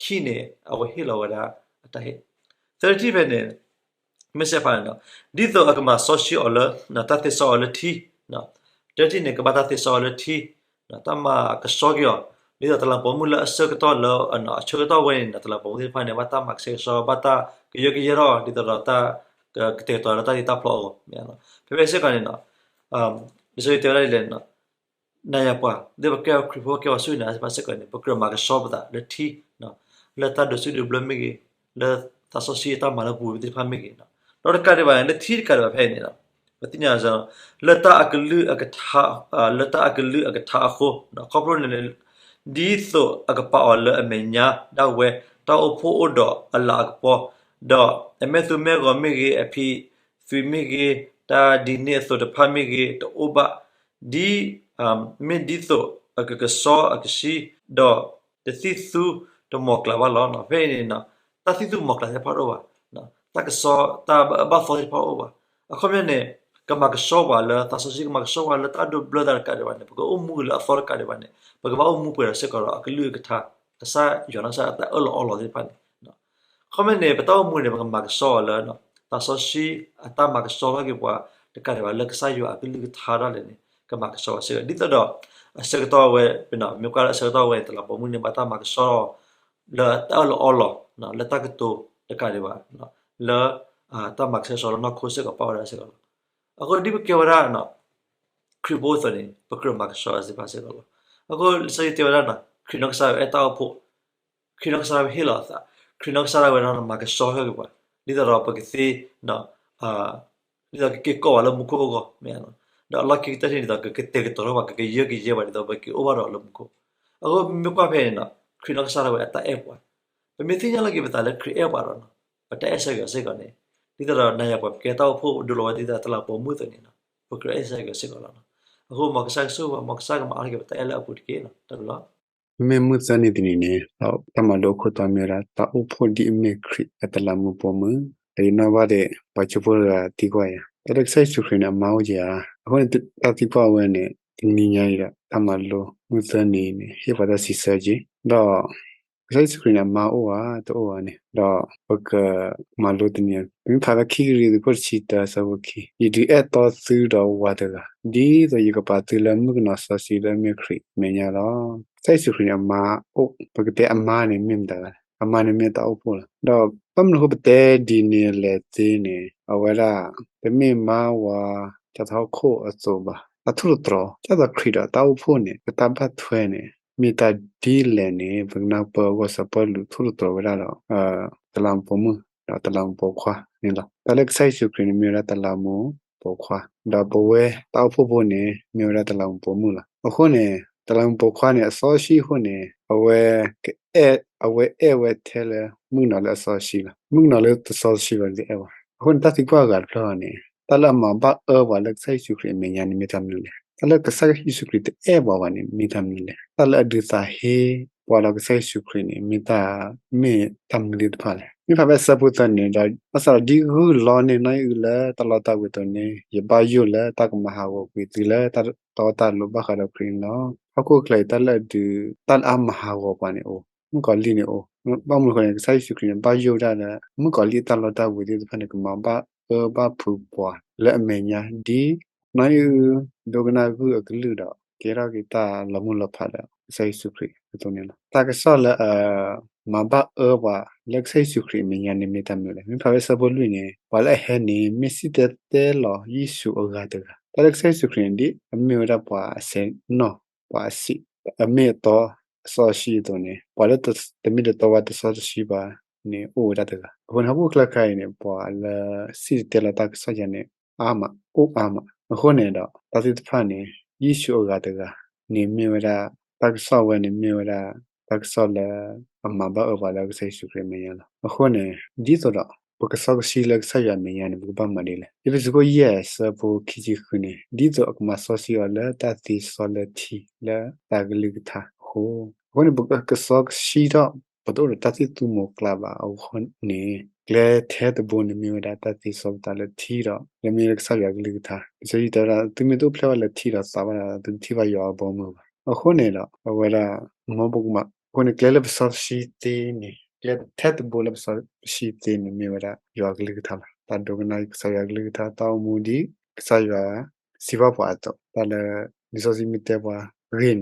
ဖှိၣ်, ခံန့ၣ် အဝဲဟ့ၣ်လီၤဝဲဒၣ်အတၢ်ဟ့ၣ်, သၢထံၣ်ဖဲန့ၣ် မ့ၢ်စဲးဖးန့ၣ်ဒီး ဒ်သိးအကမၤစီဆှံအီၤလၢ တၢ်သ့စီအီၤလၢထံ, တၢထံၣ်န့ၣ် ကဘၣ်တၢ်သ့စီအီၤလၢထံ, တၢ်မၤကဆှီက့ၤအီၤ, ဒ်သိးတလးမူပိာ်မုၣ်လၢအဆၢကတီၢ်လၢ အဆၢကတီၢ်ဝဲန့ၣ် တလးမူပိာ်မုၣ်သ့ၣ်တဖၣ်န့ၣ် ဘၣ်တၢ်မၤကဆှဲကဆှီ ဘၣ်တၢ်ကယၢကယဲထီၣ် ဒ်သိးဒီးတၢ် ကတဲာ်ကတီၤလၢတၢ်တ့တၢ်ဖျီအဂီၢ်, ဖဲဖဲစ့ၢ်ကီးန့ၣ် လံာ်စီဆှံတဲဝဲဒၣ်ဒ်လဲၣ်န့ၣ် နၤယၤပှၤ ဒ်ပကဲခရံာ်ဖိ ကဲပှၤစူၢ်က့ၤနာ်က့ၤပှၤစ့ၢ်ကီးန့ၣ် ပကြၢးမၤကဆှီပသးလၢထံ, လၢတၢ်ဒိးစုဒိးဘျၢမ့ၢ်ဂ့ၤ, လၢသးစီဆှံအတၢ်မၤလၢပပူၤသ့ၣ်တဖၣ်မ့ၢ်ဂ့ၤ, ဒီးတကးဒံးဘၣ်န့ၣ် လၢထံတကးဒံးဘၣ်ဖဲအံၤန့ၣ် ပသ့ၣ်ညါ လၢတၢ်အကလုၢ်အကထါ, လၢတၢ်အကလုၢ်အကထါအဃိ, ခီဖျိန့ၣ် ဒ်သိးအကပာ်အီၤလၢအမဲာ်ညါဒၣ်ဝဲ တၢ်အိၣ်ဖှိၣ်အိၣ်ဒီးအလၤအကပီၤ, ဒီးအမဲာ်သူမဲာ်ဂီၤမ့ၢ်ဂ့ၤ, အဖံးသွံးမ့ၢ်ဂ့ၤ, တၢ်ဒ်န့ၣ်အသိးတဖၣ်မ့ၢ်ဂ့ၤ, တအိၣ်ဘၣ်, ဒ် မ့ၢ်ဒ်သိးအကကဆှီအကဆှီ, ဒီးတသံၣ်သူတမီၤကျၢ်ဘၣ်လီၤ. ဖဲအံၤန့ၣ် တၢ်သံၣ်သူမီၤကျၢ်သ့ၣ်တဖၣ်တအိၣ်ဘၣ်, တၢ်ကဆှီ တၢ်ဘၣ်သီသ့ၣ်တဖၣ်တအိၣ်ဘၣ်. အခီပညီန့ၣ် ကမၤကဆှီပှၤလၢသးစီဆှံ ကမၤကဆှီပှၤလၢတၢ်ဒိးဘျၢသးတကးဒံးဘၣ်န့ၣ် ပကအိၣ်မူက့ၤလၢအသီတကးဒံးဘၣ်န့ၣ် ပကဘၣ်အိၣ်မူပှဲၤဒီးစ့ၢ်ကီးဒီးအကလုၢ်အကထါ, ကစၢ်ယွၤနီၢ်ကစၢ်အတၢ်အၢၣ်လီၤအီလီၤသ့ၣ်တဖၣ်န့ၣ် အခီပညီန့ၣ် ပတၢ်အိၣ်မူန့ၣ် ပကမၤကဆှီအီၤလၢ သးစီဆှံအတၢ်မၤကဆှီထီၣ်က့ၤပှၤတကးဒံးဘၣ် လၢကစၢ်ယွၤအကလုၢ်ကထါဒၣ်လဲာ်န့ၣ် ကမၤကဆှီပှၤစ့ၢ်ကီး ဒ်သိးဒီး အဆၢကတီၢ်ဝဲ မ့ၢ်ကွၢ်လၢအဆၢကတီၢ်ဝဲန့ၣ် တလးမူပိာ်မုၣ်န့ၣ် ဘၣ်တၢ်မၤကဆှီ လၢတၢ်အၢၣ်လီၤအီလီၤ လၢတၢ်ကတိၤတကးဒံးဘၣ် လၢ တၢ်မၤကဆှဲကဆှီလၢနီၢ်ခိစ့ၢ်ကီး ပာ်ဝဲဒၣ်စ့ၢ်ကီးလီၤ. အဃိဒ်ပကဲဝဲဒၣ် ခရံာ်ဖိအသိးန့ၣ် ပကြၢးမၤကဆှီအီၤစ့ၢ်ကီးလီၤ. အဃိလံာ်စီဆှံတဲဝဲဒၣ် ခရံာ်နီၢ်ကစၢ်ဝဲအဲၣ်တၢ်အိၣ်ဖှိၣ်, ခရံာ်နီၢ်ကစၢ်ဝဲဟ့ၣ်လီၤအသး, ခရံာ်နီၢ်ကစၢ်ဒၣ်ဝဲဒၣ်မၤကဆှီထီၣ်က့ၤပှၤ ဒ်သိးဒီးပကသ့ ဒ်သိးကက့ၤကိးပှၤလၢမူခိၣ်အဂီၢ် မ့ၢ်ဧါ, ဒီးအလီၢ်ခံကတၢၢ်န့ၣ်ဒ်သိး ကကတဲာ်ကတီၤထီၣ်ပှၤ ကကယၢကယဲပှၤ ဒ်သိးပကက့ၤအိၣ်ဘၣ်ဒီးလၢမူခိၣ်. အဃိမ့ၢ်ကွၢ်ဖဲန့ၣ် ခရံာ်နီၢ်ကစၢ်ဒၣ်ဝဲအတၢ်အဲၣ်ပှၤ, ပမ့ၢ်သ့ၣ်ညါလီၤက့ၤပသးလၢခရံာ်အဲၣ်ပှၤဒီး ပတၢ်အဲၣ်ဆၢက့ၤအီၤစ့ၢ်ကီးန့ၣ် ဒ်သိးဒီးနၤယၤပှၤ ပကဲတၢ်အိၣ်ဖှိၣ်ဒိလီၤဝဲဒ်သိးတလးမူပိာ်မုၣ်အသိးန့ၣ် ပကြၢးအဲၣ်ဆၢက့ၤအီၤစ့ၢ်ကီးလီၤ. အဃိမ်ကစၢ်ကဆိၣ်ဂ့ၤ မ်ကစၢ်ကမၤအါထီၣ်က့ၤပတၢ်အဲၣ်လၢအပူၤတက့ၢ်. တၢ်ဘျုးလီၤ. မ့ၢ်မုၢ်သၢနံၤတနံၤန့ၣ် တၢ်မၤလိအခိၣ်တီမ့ၢ်ဝဲဒၣ် တၢ်အိၣ်ဖှိၣ်ဒ်အမ့ၢ်ခရံာ်အတလးမူပိာ်မုၣ်, ဒီးယနီၣ်ဘၣ်ဒံး ပှၤကၠိဖိတဂၤသံကွၢ်ယၤ တၢ်လၢကစၢ်ယ့ၣ်ၡူးခရံာ်န့ၣ် အမါအိၣ်ဧါ. အဃိန့ၣ် တၢ်သံကွၢ်ဝဲန့ၣ် တနံၤညါအံၤဒီး တၢ်မၤလိမုၢ်သၢနံၤန့ၣ် ဟ့ၣ်ပှၤတၢ်စံးဆၢက့ၤ ဒီး ကစၢ်ယ့ၣ်ၡူးခရံာ်န့ၣ် အမါအိၣ်ဧါ တအိၣ်ဧါန့ၣ် ဒီးပကမၤလိတနံၤ, ပမ့ၢ်ဖးလၢခံကရံၣ်သူး ခိၣ်တဆံတၢ အဆၢဖိခံ, ယဒုးအဲၣ်တီသုဒီးဝၤတဂၤ ဒ်သိးယကပာ်သုလၢမုၣ်ကနီၤစီဆှံလၢအမ့ၢ်ခရံာ်အမဲာ်ညါလီၤ. ကစၢ်ယ့ၣ်ၡူးခရံာ်န့ၣ် အမါအိၣ်, ပကတဲအမါန့ၣ်မ့ၢ်မတၤလဲၣ်, အမါန့ၣ်မ့ၢ်တၢ်အိၣ်ဖှိၣ်လီၤ. ဒီးဘၣ်မနုၤအဃိပတဲဒ်န့ၣ်လဲၣ်သ့န့ၣ် အဝဲဒၣ် တမ့ၢ်မါဝၤ တၢ်ထီခိၣ်အသိးဘၣ်. တၢ်ထူၣ်တတြီၤ ဒ်သိးခရံာ်ဒီးတၢ်အိၣ်ဖှိၣ်န့ၣ် ပတၢ်ဘၣ်ထွဲန့ၣ် မ့ၢ်တၢ်ဒ်လဲၣ်န့ၣ် ပကနၢ်ပၢၢ်အဂီၢ် စီၤပီလူးထူၣ်တတြီၤဝဲဒၣ်ဒီး တလးမူပိာ်မုၣ် ဒီးတလးမူပိာ်ခွါန့ၣ်လီၤ. တၢ်လၢကစၢ်ယ့ၣ်ၡူးခရံာ်န့ၣ် မ့ၢ်ဝဲဒၣ်တလးမူပိာ်ခွါ, ဒီးပဝဲတၢ်အိၣ်ဖှိၣ်ဖိန့ၣ် မ့ၢ်ဝဲဒၣ်တလးမူပိာ်မုၣ်လီၤ. အဃိန့ၣ် တလးမူပိာ်ခွါန့ၣ် အစီဆှံအဃိန့ၣ် အဝဲ အဝဲအဲၣ်ဝဲထဲလၢ မုၣ်ကနီၤလၢအစီဆှံလီၤ. မုၣ်ကနီၤလၢတစီတဆှံဘၣ် တအဲၣ်ဘၣ်. အဃိန့ၣ် တၢ်သံကွၢ်အဂၤတဖျၢၣ်န့ၣ် တၢ်လၢအမၤဘၣ်အၢပှၤလၢကစၢ်ယ့ၣ်ၡူးခရံာ်အမဲာ်ညါန့ၣ် မ့ၢ်တၢ်မနုၤလဲၣ်. တၢ်လၢကစၢ်ယ့ၣ်ၡူးခရံာ်တအဲၣ်ပှၤဘၣ်န့ၣ် မ့ၢ်တၢ်မနုၤလဲၣ်. တၢ်လၢအဒုးသးဟ့ပှၤဒီးကစၢ်ယ့ၣ်ၡူးခရံာ်န့ၣ် မ့ၢ်တၢ် မ့ၢ်တၢ်မနုၤသ့ၣ်တဖၣ်လဲၣ်. မ့ၢ်ဖးဖဲအဆၢဖိသၢန့ၣ်ဒီး ဘၣ်ဆၣ်ဒီးဒ်ဂုၢ်လီန့ၢ်နီၢ်အံၣ်အုလၢတၢ်လီတၢ်ဝ့ၤအသိးန့ၣ် ယဘၣ်ယိၣ်လၢတၢ်ကမၤဟးဂီၤကွံာ်သုလၢတၢ်တီတၢ်လိၤဘၣ်ဃးဒီးခရံာ်န့ၣ်လီၤ. ဟီၣ်ခိၣ်ချၢအံၤ တၢ်လၢအဒုး တၢ်လၢအမၤဟးဂီၤပှၤန့ၣ်အိၣ်, မုၣ်ကီၤလံၢ်န့ၣ်အိၣ်. ဘၣ်မနုၤအဃိန့ၣ် ကစၢ်ယ့ၣ်ၡူးခရံာ်န့ၣ် ဘၣ်ယိၣ်ဝဲဒၣ်လၢ မုၣ်ကီၤလံၢ်အတၢ်လီတၢ်ဝ့ၤသ့ၣ်တဖၣ်န့ၣ် ကမၤဘၣ်အၢဘၣ်ဖုးပှၤလၢအမဲာ်ညါ ဒ်နီၢ်အံၣ်အု ဒိကနၣ်ဂုၢ်အကလုၢ်ဒီး ကဲထီၣ်က့ၤတၢ်လီၤမုၢ်လီၤဖးဒီး ကစၢ်ယ့ၣ်ၡူးခရံာ်အသိးန့ၣ်လီၤ. တၢ်ကစီၣ်လၢအ မၤဘၣ်အၢပှၤလၢကစၢ်ယ့ၣ်ၡူးခရံာ်အမဲာ်ညါန့ၣ် မ့ၢ်တၢ်မနုၤလဲၣ်. မ့ၢ်ဖးဖဲဆၢဖိလွံၢ်န့ၣ် ပှၤလၢအဟဲန့ၣ် မ့ၢ်စံၣ်တဲၤတဲလီၤယ့ၣ်ၡူးအဂၤတဂၤ. တၢ်လၢကစၢ်ယ့ၣ်ၡူးခရံာ်န့ၣ် ဒ်အမ့ၢ်ဝဲဒၣ်ပှၤအစဲးနီၢ် ပှၤအစံး အမ့ၢ်အတီ အစီဆှံအသိးန့ၣ် ပှၤလၢတမ့ၢ်တတီဝဲတစီတဆှံဘၣ်န့ၣ် အိၣ်ဝဲဒၣ်တဂၤ. အဃိန့ၣ် ဟီၣ်ခိၣ်ချၢခါအံၤန့ၣ် ပှၤလၢစံၣ်တဲၤတဲလီၤတၢ်ကစီၣ်ယၤန့ၣ် အါမး အိၣ်အါမး. အဃိန့ၣ်ဒီး တၢ်သ့ၣ်တဖၣ်န့ၣ် ယ့ၣ်ၡူးအဂၤတဂၤန့ၣ် မ့ၢ်ဝဲဒၣ် တၢ်ကစီၣ်ဝဲန့ၣ် မ့ၢ်ဝဲဒၣ် တၢ်ကစီၣ်လၢ အမၤဘၣ်အၢပှၤလၢကစၢ်ယ့ၣ်ၡူးခရံာ်အမဲာ်ညါလီၤ. အဃိန့ၣ် ဒ်သိးဒီး ပကစီကဆှံလၢကစၢ်ယွၤအမဲာ်ညါန့ၣ် ပကဘၣ်မၤဒ်လဲၣ်. အ့းဖ့းစူးခိၣ်ယဲၢ် ဆၢဖိခံဆံဃုန့ၣ် ဒ်သိးအကမၤစီဆှံအီၤလၢတၢ်သ့စီလၢထံလၢသးကလုၢ်ကထါအဃိ, အဃိန့ၣ် ပကစီကဆှံထီၣ် ပတအိၣ်ဒီးတၢ်သံၣ်သူမူၤကျါဘၣ်အဃိန့ၣ် ကျဲထဲတဘိန့ၣ် မ့ၢ်ဝဲဒၣ်တၢ်သ့စီပသးလၢထံဒီး လၢမ့ၢ်လၢကစၢ်ယွၤကလုၢ်ကထါ, ကစၢ်ယွၤတဲဝဲဒၣ် သုမ့ၢ်တအိၣ်ဖျဲၣ်ဘၣ်လၢထံဒီးသးဘၣ်ဒီး သုတထံၣ်ဘၣ်ယွၤအဘီအမုၢ်ဘၣ်. အဃိန့ၣ်ဒီး အဝဲဒၣ် မ်ပကမၤ အဃိန့ၣ် ကျဲလၢပစီဆှံသ့န့ၣ် ကျဲထဲတဘိလၢပစီဆှံသ့န့ၣ် မ့ၢ်ဝဲဒၣ်ယွၤကလုၢ်ကထါလီၤ. တၢ်ဒိကနၣ်ကစၢ်ယွၤကလုၢ်ကထါ တၢ်အိၣ်မူဒ်ကစၢ်ယွၤစံးဘၣ်ပှၤအသိး, တၢ်လၢ လံာ်စီဆှံမ့ၢ်တဲပှၤဂ့ၤန့ၣ်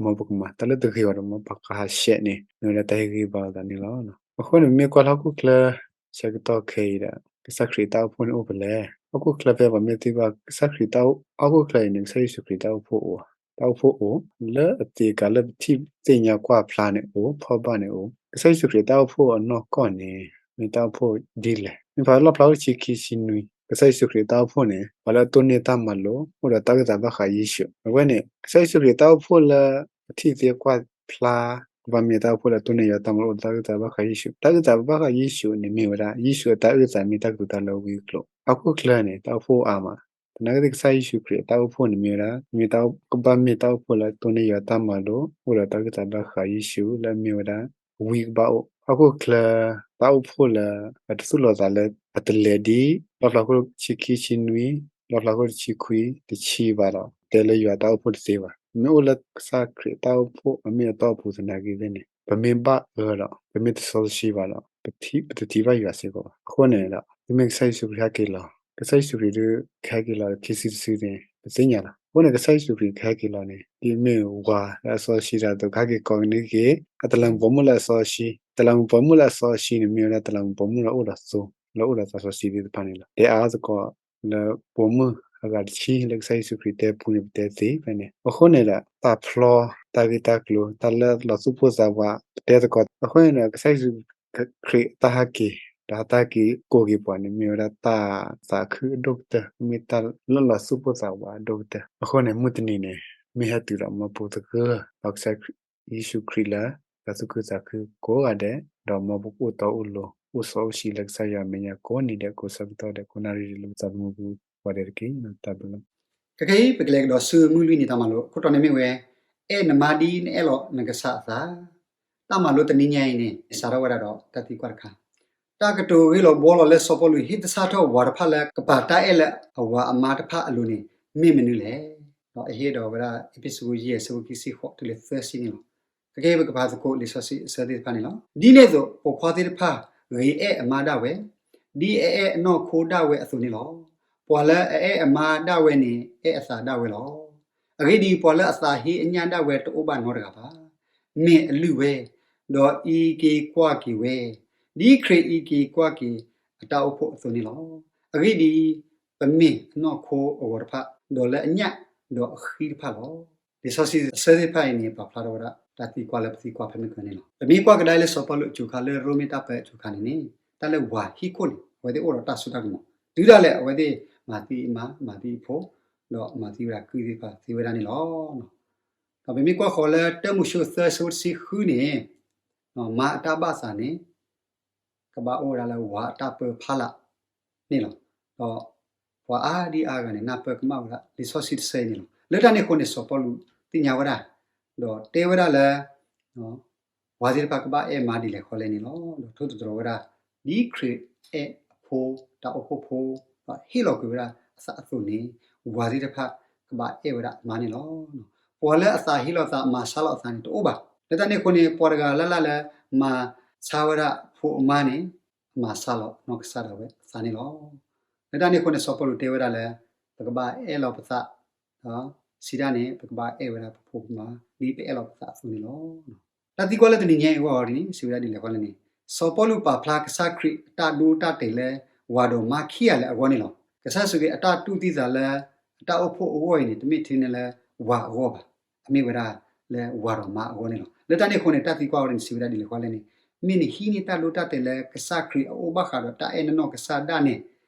မ်ပကမၤ, တၢ်လၢတဂ့ၤဘၣ်ဒီး မ်ပကဟးဆှဲးန့ၣ် မ့ၢ်ဝဲဒၣ်တၢ်ဟ့ၣ်ဂံၢ်ဘါလိာ်သးန့ၣ်လီၤ. အဃိန့ၣ် မ့ၢ်ကွၢ်လၢဟီၣ်ခိၣ်ချၢ ဆၢကတီၢ်ခဲအံၤဒီး ကစၢ်ခရံာ်တၢ်အိၣ်ဖှိၣ်န့ၣ်အိၣ်ဖဲလဲၣ်. ဟီၣ်ခိၣ်ချၢဖဲပှၤမ့ၢ်သံကွၢ် ကစၢ်ခရံာ်တၢ်အိၣ် ဟီၣ်ခိၣ်ချၢအံၤန့ၣ် ကစၢ်ယ့ၣ်ၡူးခရံာ်တၢ်အိၣ်ဖှိၣ်အိၣ်, တၢ်အိၣ်ဖှိၣ်အိၣ်, လၢအသ့ကၤလၢပထံၣ်သ့ၣ်ညါကွၢ်ဖျါန့ၣ်အိၣ်, ဖီၣ်ဘၣ်န့ၣ်အိၣ်, ကစၢ်ယ့ၣ်ၡူးခရံာ်တၢ်အိၣ်ဖှိၣ်အနီၢ်ကီၢ်န့ၣ် မ့ၢ်တၢ်အိၣ်ဖှိၣ်ဒ်လဲၣ်. မ့ၢ်ဖဲလီၣ်ဖျါခိၣ်တဆံခံဆံနွံ ကစၢ်ယ့ၣ်ၡူးခရံာ်တၢ်အိၣ်ဖှိၣ်န့ၣ် ပှၤလၢအတိၢ်န့ၢ်တၢ်မၤလိ အိၣ်ဒီးတၢ်အုၣ်သးဘၣ်ဃးယ့ၣ်ၡူး. အဝဲန့ၣ် ကစၢ်ယ့ၣ်ၡူးခရံာ်တၢ်အိၣ်ဖှိၣ်လၢ ပထံၣ်သ့ကွၢ်ဖျါ ကဘၣ်မ့ၢ်တၢ်အိၣ်ဖှိၣ်လၢတိၢ်န့ၢ်ယွၤတၢ်မၤလိ အိၣ်ဒီးတၢ်အုၣ်သးဘၣ်ဃးယ့ၣ်ၡူး. တၢ်အုၣ်သးဘၣ်ဃးယ့ၣ်ၡူးန့ၣ်မ့ၢ်ဝဲဒၣ် ယ့ၣ်ၡူးအတၢ်အုၣ်သးမ့ၢ်တၢ်ကတိၤတၢ်လၢဝံအကျိာ်. ဟီၣ်ခိၣ်ချၢန့ၣ် တၢ်အိၣ်ဖှိၣ်အါမး, သနာ်က့ ကစၢ်ယ့ၣ်ၡူးခရံာ်အတၢ်အိၣ်ဖှိၣ်န့ၣ်မ့ၢ်ဝဲဒၣ် မ့ၢ်တၢ်ကဘၣ်မ့ၢ်တၢ်အိၣ်ဖှိၣ်လၢတိၢ်န့ၢ်ယွၤတၢ်မၤလိ အိၣ်ဒီးတၢ်အုၣ်သးဘၣ်ဃးယ့ၣ်ၡူး လၢအမ့ၢ်ဝဲဒၣ် ဝံကဘၣ်အိၣ်. ဟီၣ်ခိၣ်ချၢ တၢ်အိၣ်ဖှိၣ်လၢ အတသူၣ်လီၤသးလၢ အတလဲၤဒ် လီၣ်ဖျါခိၣ်တဆံခံဆံနွံ, လီၣ်ဖျါခိၣ်တဆံခွံ တဆံဘၣ်ဒီး တဲလၢယွၤတၢ်အိၣ်ဖှိၣ်တသ့ဘၣ်. မ့ၢ်အိၣ်လၢကစၢ်ခရံာ်တၢ်အိၣ်ဖှိၣ်အမ့ၢ်အတီအပူၤသနာ်က့သ့ၣ်န့ၣ် ပမ့ၢ်ဘၣ်အၢဒီး ပမ့ၢ်တစီဆှံဘၣ်ဒီး ပတထံၣ်ဘၣ်ယွၤစ့ၢ်ကီးဘၣ်. အဃိန့ၣ်ဒီး သုမ့ၢ်ကစၢ်ယ့ၣ်ၡူးခရံာ်ဟဲက့ၤလီၤ, ကစၢ်ယ့ၣ်ၡူးခရံာ်ဒုးကဟဲက့ၤလီၤခံစုတစုန့ၣ် ပသ့ၣ်ညါလီၤ. အဃိန့ၣ် ကစၢ်ယ့ၣ်ၡူးခရံာ်ကဟဲက့ၤလီၤန့ၣ် ဒ်မ့ၢ်ဝၤလၢအစီဆှံတၢ်အသိး ကဟဲက့ၤကိးကန့ၢ်က့ၤ အတလးမူးပိာ်မုၣ်လၢအစီဆှံ, တလးမူးပိာ်မုၣ်လၢအစီဆှံန့ၣ် မ့ၢ်ဝဲဒၣ်တလးမူးပိာ်မုၣ်လၢအိၣ်ဒီးသိ လၢအိၣ်ဒီးသးစီဆှံသ့ၣ်တဖၣ်န့ၣ်လီၤ. တဲအါသကိးလၢပိာ်မုၣ်အဂၤတဆံလၢကစၢ်ယ့ၣ်ၡူးခရံာ်တဲပူန့ၣ် ပတဲသ့ဖဲန့ၣ်. အဃိန့ၣ်ဒီး တၢ်ဖျီ တၢ်ဂ့ၢ်တၢ်ကျိၤ တၢ်လၢလီၤသူၣ်ပိၢ်သးဝး ပတဲသကိး. အဃိန့ၣ်ဒီး ကစၢ်ယ့ၣ်ၡူးခရံာ်အတၢ်ဟဲက့ၤ ဒီးတၢ်ဟဲက့ၤကိးက့ၤပှၤန့ၣ် မ့ၢ်ဝဲဒၣ်တၢ်သးခုအဒိၣ်ကတၢၢ်, မ့ၢ်တၢ်လၢလီၤသူၣ်ပိၢ်သးဝးအဒိၣ်ကတၢၢ်. အဃိန့ၣ် မုၢ်တနံၤန့ၣ် မ့ၢ်ဟဲတုၤဒီး မ်ပကသဂၢၢ်ဒီးကစၢ်ယ့ၣ်ၡူးခရံာ်လၢ တၢ်သူၣ်ခုသးခုကိးဂၤဒဲး, ဒီးမ်ပကအိၣ်တီအိၣ်လိၤ အိၣ်စီအိၣ်ဆှံလၢကစၢ်ယွၤအမဲာ်ညါကိးနံၤဒဲး ကိးဆၢကတီၢ်ဒဲး ကိးနၣ်ရံၣ်ဒဲး လၢပသးသမူပူၤ ကိးဂၤဒဲးတက့ၢ်. တၢ်ဘျုးလီၤ. ခဲကနံၣ်အံၤ ပကလဲၤကဒီးဆူမုၢ်လွံၢ်နံၤတၢ်မၤလိ အခိၣ်တီန့ၣ်မ့ၢ်ဝဲ အဲၣ်နမါဒ်နအဲၣ်လီၤနကစၢ်အသး. တၢ်မၤလိတနံၤညါအံၤန့ၣ် စးထီၣ်ဝဲဒၣ်ဒီးတၢ်သံကွၢ်တခါ, တၢ်ကတိၤဂ့ၢ်လီၤဘှီလီၤလၢစီၤပီလူး ဟ့ၣ်သဆၣ်ထီၣ်ဝၤတဖၣ်လၢကပာ်တၢ်အဲၣ်လၢအဝၤအမါတဖၣ်အလိၤန့ၣ် မ့ၢ်မနုၤလဲၣ်. ဒီးအဟ့ၣ်ဒီးဝဲဒၣ် အ့းဖ့းစူးယဲၢ် ဆၢဖိခံဆံဃိးတုၤလၢသၢဆံန့ၣ်လီၤ. ခဲကနံၣ်အံၤပကဖးသကိးလံာ်စီဆှံအဆၢသ့ၣ်တဖၣ်န့ၣ်လီၤ. ဒ်န့ၣ်အသိး ပိာ်ခွါသ့ၣ်တဖၣ် ဂ့ၤအဲၣ်အမါဒၣ်ဝဲ ဒ်အအဲၣ်အနီၢ်ခိဒၣ်ဝဲအသိးန့ၣ်လီၤ. ပှၤလၢအအဲၣ်အမါဒၣ်ဝဲန့ၣ် အဲၣ်အသးဒၣ်ဝဲလီၤ. အဂ့ၢ်ဒ်အံၤ, ပှၤလၢအသးဟ့အညၣ်ဒၣ်ဝဲတအိၣ်ဘၣ်နီတဂၤဘၣ်. မ့ၢ်အလုၢ်ဝဲ, ဒီးအံးက့ၤကွၢ်က့ၤဝဲ, ဒ်ခရံာ်အံးက့ၤကွၢ်က့ၤအတၢ်အိၣ်ဖှိၣ်အသိးန့ၣ်လီၤ. အဂ့ၢ်ဒ်အံၤ, ပမ့ၢ်အနီၢ်ခိအဂီၤတဖၣ်, ဒီးလၢအညၣ်ဒီးအဃံတဖၣ်လီၤ. လံာ်စီဆှံအဆၢသ့ၣ်တဖၣ်အံၤန့ၣ် ပာ်ဖျါထီၣ်ဝဲဒၣ် တၢ်သံကွၢ်လၢပသံကွၢ်ဖဲမုၢ်ကနံၤန့ၣ်လီၤ. ပမ့ၢ်ကွၢ်ကဒါလၢစီၤပီလူးအစူၤခါ လၢရိမ့ၤတၢ်ပၢအစူၤခါန့ၣ်န့ၣ် တၢ်လၢဝၤဟံၣ်ခိၣ်န့ၣ် အဝဲသ့ၣ်အိၣ်ဒီးတၢ်စိတၢ်ကမီၤ တုၤဒၣ်လဲာ် အဝဲသ့ၣ်မၤသံအမါ မၤသံအဖိ ဒီးမၤသံဝဲဒၣ်ကုၢ်သ့ၣ်တဖၣ်သ့ဝဲဒၣ်န့ၣ်လီၤ. ဒီးပမ့ၢ်ကွၢ်ဃီၤလၢတၢမိၤၡ့သၢ ဆၢဖိတဆံဃုန့ၣ် မါအတၢ်ဘၣ်သးန့ၣ် ကဘၣ်အိၣ်ဝဲဒၣ်လၢဝၤအတၢ်ပၢဖီလာ်န့ၣ်လီၤ. ဒီးပှၤအါဒံအါဂၤန့ၣ် နၢ်ပၢၢ်ကမၣ်ဝဲဒၣ် လံာ်စီဆှံတဆၢအံၤန့ၣ်လီၤ. လၢတၢ်န့ၣ်အဃိန့ၣ် စီၤပီလူးသ့ၣ်ညါဝဲဒၣ် ဒီးတဲဝဲဒၣ်လၢ ဝၤသ့ၣ်တဖၣ်ကဘၣ်အဲၣ်မါဒ်လဲၣ်ဃီလဲၣ်န့ၣ်လီၤ. ဒီးထိၣ်သတြီၤဝဲဒၣ် ဒ်ခရံာ်အဲၣ်အဖိ တၢ်အိၣ်ဖှိၣ်ဖိ ဒီးဟ့ၣ်လီၤကွံာ်ဝဲဒၣ်အသးအသိးန့ၣ် ဝၤသ့ၣ်တဖၣ်ကဘၣ်အဲၣ်ဝဲဒၣ်အမါန့ၣ်လီၤ. ပှၤလၢအသးဟ့လီၤသး မၤဆါလီၤအသးန့ၣ် တအိၣ်ဘၣ်. လၢတၢ်န့ၣ်အဃိန့ၣ် ပှၤတဂၤလၢ်လၢ်လၢ မၤဆါဝဲဒၣ်အဖိအမါန့ၣ် အမၤဆါလီၤနီၢ်ကစၢ်ဒၣ်ဝဲအသးန့ၣ်လီၤ. လၢတၢ်န့ၣ်အဃိန့ၣ် စီၤပီလူးတဲဝဲဒၣ်လၢ ပကဘၣ်အဲၣ်လီၤပသး စံးဒၣ်န့ၣ် ပကဘၣ်အဲၣ်ဝဲဒၣ်ပဖိပမါ ဒ်ပအဲၣ်လီၤပသးအသိးန့ၣ်လီၤ. တၢ်သံကွၢ်လၢတနံၤညါအံၤအဂီၢ်န့ၣ် စံးဝဲဒၣ်ဒ်လဲၣ်ဃီလဲၣ်န့ၣ် စီၤပီလူးပာ်ဖျါကစၢ်ခရံာ်အတၢ်ဒိတၢ်တဲာ်လၢ ဝၤဒီးမါခံဂၤလၢာ်အဂီၢ်န့ၣ်လီၤ. ကစၢ်ယ့ၣ်ၡူးခရံာ်အတၢ်တူၢ်သံသးလၢ အတၢ်အိၣ်ဖှိၣ်အဂီၢ်အံၤန့ၣ် တမ့ၢ်ထဲန့ၣ်လၢဝၤအဂီၢ်ဘၣ်. အမ့ၢ်ဝဲဒၣ်လၢဝၤဒီးမါအဂီၢ်န့ၣ်လီၤ. လၢတၢ်န့ၣ်အဃိန့ၣ် တၢ်သံကွၢ်ဝဲန့ၣ် စံးဝဲဒၣ်ဒ်လဲၣ်ဃီလဲၣ်န့ၣ် မ့ၢ်နဟံးန့ၢ်တၢ်ဒိတၢ်တဲာ်လၢကစၢ်ခရံာ်အအိၣ်ဘၣ်ဃးဒီးတၢ်အဲၣ်နနီၢ်ကစၢ်ဒၣ်နဲၣ်